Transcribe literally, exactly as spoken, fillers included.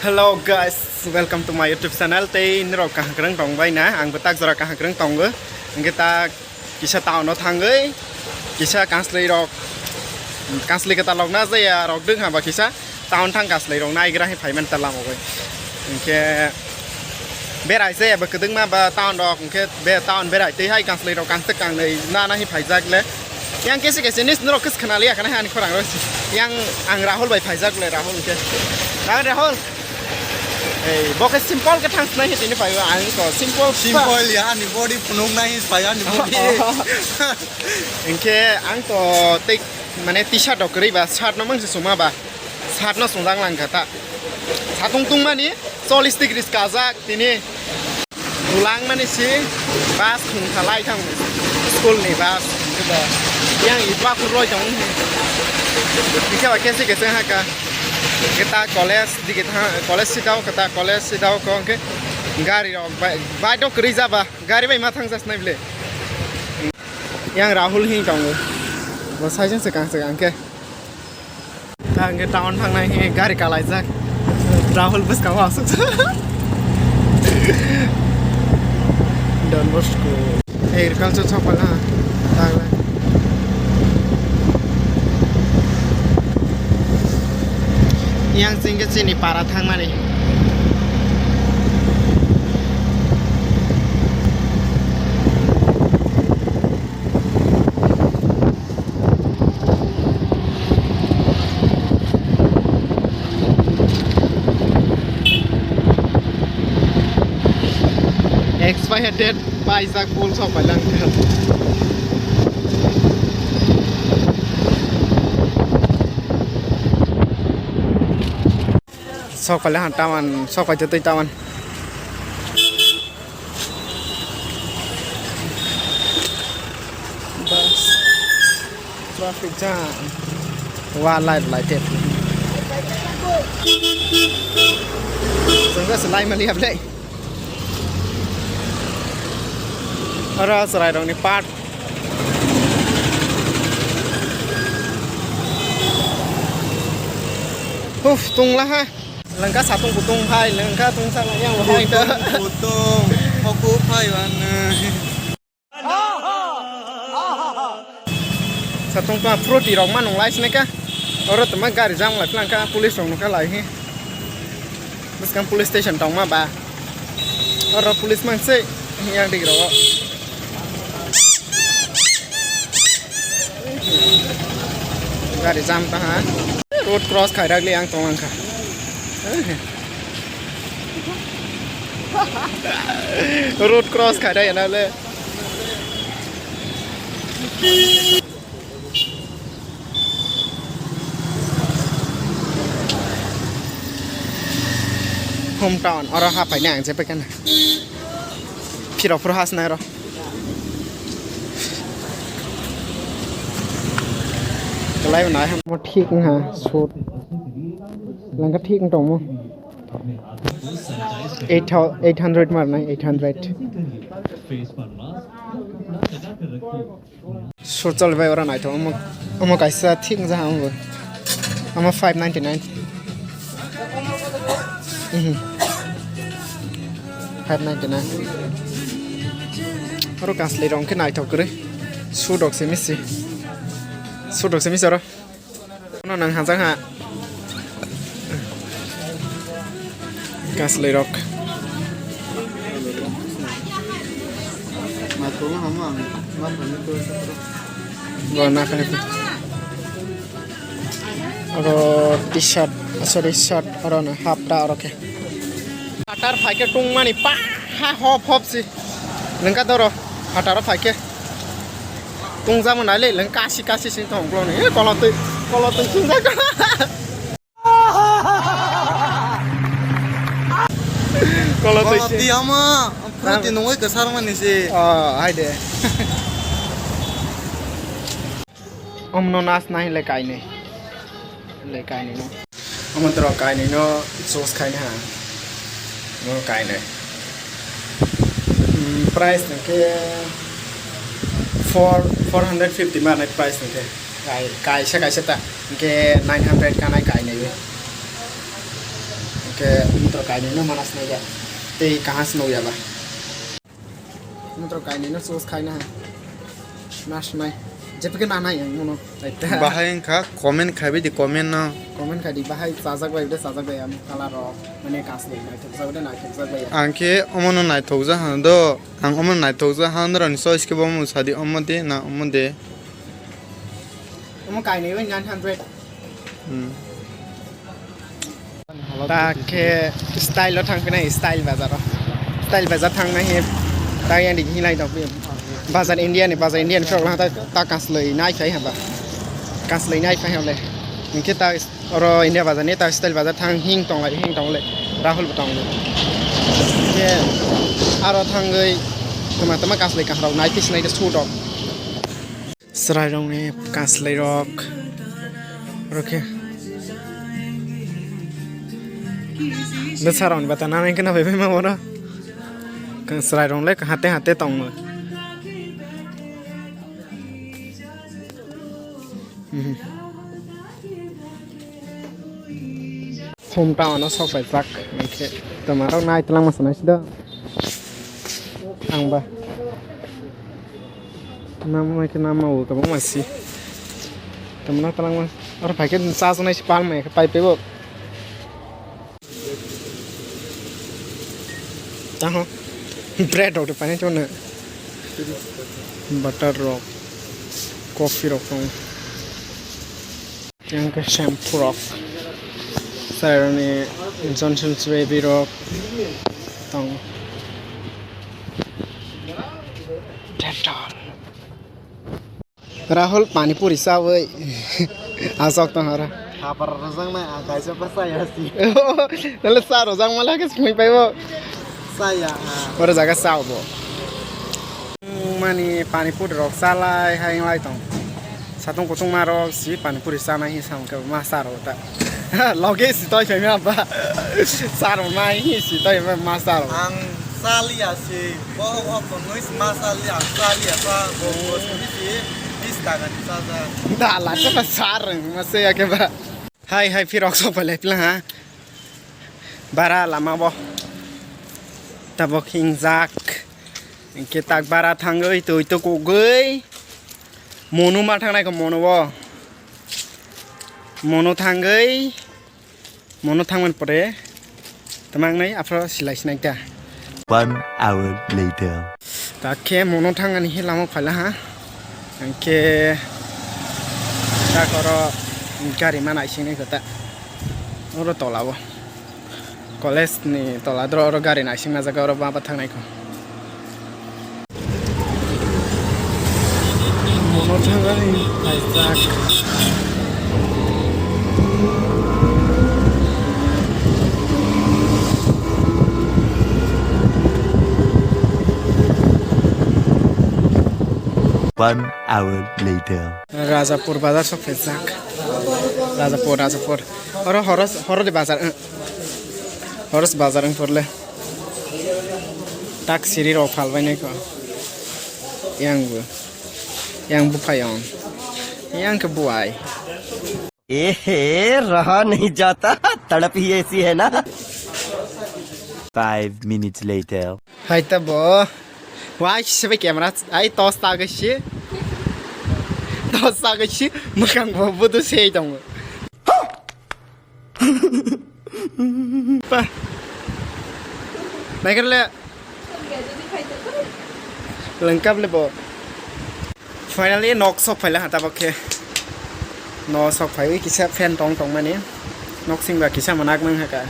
Hello guys, welcome to my YouTube channel. Tei norok kaham kwrwng tong bai na? Ang bo tak jora kaham kwrwng tongo. Hwnkhe ta kisa town o thangwi kisa kanslwi rok, kanslwi kwtal rok na jaya rok dwng ha ba kisa town thang kanslwi rok naigra hi phaiman ta lama bai. Hwnkhe berai jaya ba kwdwngma ba town rok, hwnkhe be town berai twi hai kanslwi rok kangsa kangnwi na na hi phaijak le. Yang kesi kesi nis norok kis khna liya khna ani khorang rok. Yang ang Rahul bai phaijak le, Rahul hwnkhe. Rahul, Rahul. Ei, bo khe simple khe thang snai khe tini phaiwi, ang to simple. Simple ya, ani body phunuk nai phai ani body. Hwnkhe ang to tei mane T-shirt rok kwrwi ba, shirt no mang se suma ba. Shirt no sungjak lang kha ta. Satung tungmani chollish degree kajak tini. Bulang mani si bus khung khalai thang school ni bus. Yang i bakhur roi tong. Bikhe ba kesi kesi haka. Kita college digi thang, college sidao kita college sidao kong ke gari rok bai, bai dok kwrwi jaba. Gari bai ma thang jas nai ble. Yang Rahul hing tongo. Bo saijang se kang se kang ke. Ang ke town thangnai hi gari kalaijak. Rahul bwskango aswk. Don Bosco. Agriculture chopala. Taglai. Yang sing ke chini para thangmani. Expired date paijak bol sok pai lang. Sok pai lang taman, sok pai tei taman. Bus. Traffic jam. Wa light light tep. Sengga selai mali ablai. Ora serai rong ni part. Huf, tungla ha. Lengka satung kutung hai, lengka tungsa yang hai ta. Kutung, kutung, hoku phai wan. Satung pa fruity rok ma nung lai sini ka. Oro tuma gari jam lai plang ka, police rok nung ka lai hi. Bwskang police station tong ma ba. Oro police mang se yang dik ro. Gari jam ta ha. Road cross khai rak li ang tong ang kha. Road cross khai rak ya na le. Hometown, oro hapai nai ang jepai kana. Phirok phuru has nai ro. Kalai nai ham. Mo thik wngha, sut. Langka thik wng tongmo. Eight thou-, eight hundred mar nai, eight hundred. Sur chol bai oro naithok omo, omo kaisa thik wngjaha omo bo. Omo five ninety nine. Mhm. Five ninety nine. Oro kansli rong khe naithok kwrwi. Sudok se misi. Sudok se misi oro. Ano nang hajak ha. Kaslai rok. Bo na kani. Oro t-shirt, sorry, shirt, oro no hapta oro khe. Atar phaikhe tungmani pa ha hop hop si. Lengka doro. Atar phaikhe. Tungjamu nai le leng kasi kasi sing tong bro ni. Eh, kolotwi, kolotwi singjak. Kolotwi Kolotwi si. Ama, pura Tam- tinungoi kesar mani si. Oh, hai de. Omno nas nai le kainwi. Le kainwi no. Omo toro kainwi no choose khaina ha. No kainwi. Hmm, price hwnkhe four, four hundred fifty ma nai price hwnkhe. Kai, kaisa kaisa ta. Hwnkhe nine hundred kanai kainwi. Ke motor kainwi no mana sinai ya. Tei kaham se nukya ba. Motor kainwi no choose khaina ha. Mas nai. Jepeke nanai ang mono. Bahai wngkha comment khaibai di comment no. Comment khai di bahai chajak bai de chajak bai ang color rok mane kaslai naithok jak de naithok jak bai. Ang khe omono naithok jak hano do. Ang omono naithok jak hano rani choice khe bo omo sadi omo de na omo de. Omo kainwi bai nine hundred. Hmm. Ta khe style o thang phinai style bazar o. Style bazar thang nai he ta yang di hinai dok. Bazar India ni bazar India ni phirok ta ta kasloi nai phai haba. Kasloi nai phai hole. Hinkhe ta oro India bazar ni ta style bazar thang hing tong lai hing tong le Rahul bo tong le. Hinkhe aro thangwi tama tama kasloi kahrok nai pis nai de suit rok. Chwrairokni kaslairok, oro khe bwsarokni bata nanai kheno phaibai ma oro. Chwrairok le hate hate tongmo. Hometown o sok paijak, hwnkhe twmarok nai twlangma sanai se do. Ang ba. Nama khe nama o kwbangma si. Twmana twlangma. Oro phaikhe chajaknai se palmani khe pai pebo. Taho. Bread rok de painai chona. Butter rok. Coffee rok tong. Yang ke shampoo rok. Saroni Johnson's Baby rok tong. Dettol. Rahul pani puri chawi asok tong aro. Hapar rajang nai ang kaisa pa saya si. Nale sa rajang mala ke sumui paibo. Saya. Oro jaga sao bo. Mani pani puri rok chalai hai lai tong. Satung kutung ma rok si pani puri chanai hi sam ke ma sa ro ta. Loge si toi phai ma ba. Sa ro nai hi si toi ma ma sa ro. Ang chaliya si bohok hok tong noi si ma chaliya ang chaliya sa go go si si bis taga ni sa sa. Da la sa sa reng ma se ya ke ba. Hai hai phirok so pale pla ha. Bara lama bo. Tabok hingjak. Hingke tak bara thangwi twi to kugwi. Mono ma thangnai kho mono bo. Mono thangwi. Mono thangmani pore. Tamangnai aphro silai sinai ta. One hour later. Ta khe mono thangani he lama phaila ha. Hingke tak oro gari ma naisingni kho ta. Oro tola o. College ni tola doro oro gari naising najak oro baba thangnai kho. Mono thangani naijak. One hour later. Rajapur bazar sok phaijak. Rajapur, Rajapur. Oro horo, horo de bazar. Horos bazar wng porle. Tak siri rok phalbai nai kho. Yang bo. Yang buphai on. Yang khe buai. Ehe, raha nahi jata, tadap hi aisi hai na. Five minutes later. Hai ta bo. Wai se bai camera. Ai tos ta ga shi. Tos ta ga shi. Makang bo budu sei dong. Pa. Naikar le. Lengkap le bo. Finally nok sok phaila ha tabok khe. No sok phaiwi kisa fan tong tong mani. Nok singba kisa manak nang haka.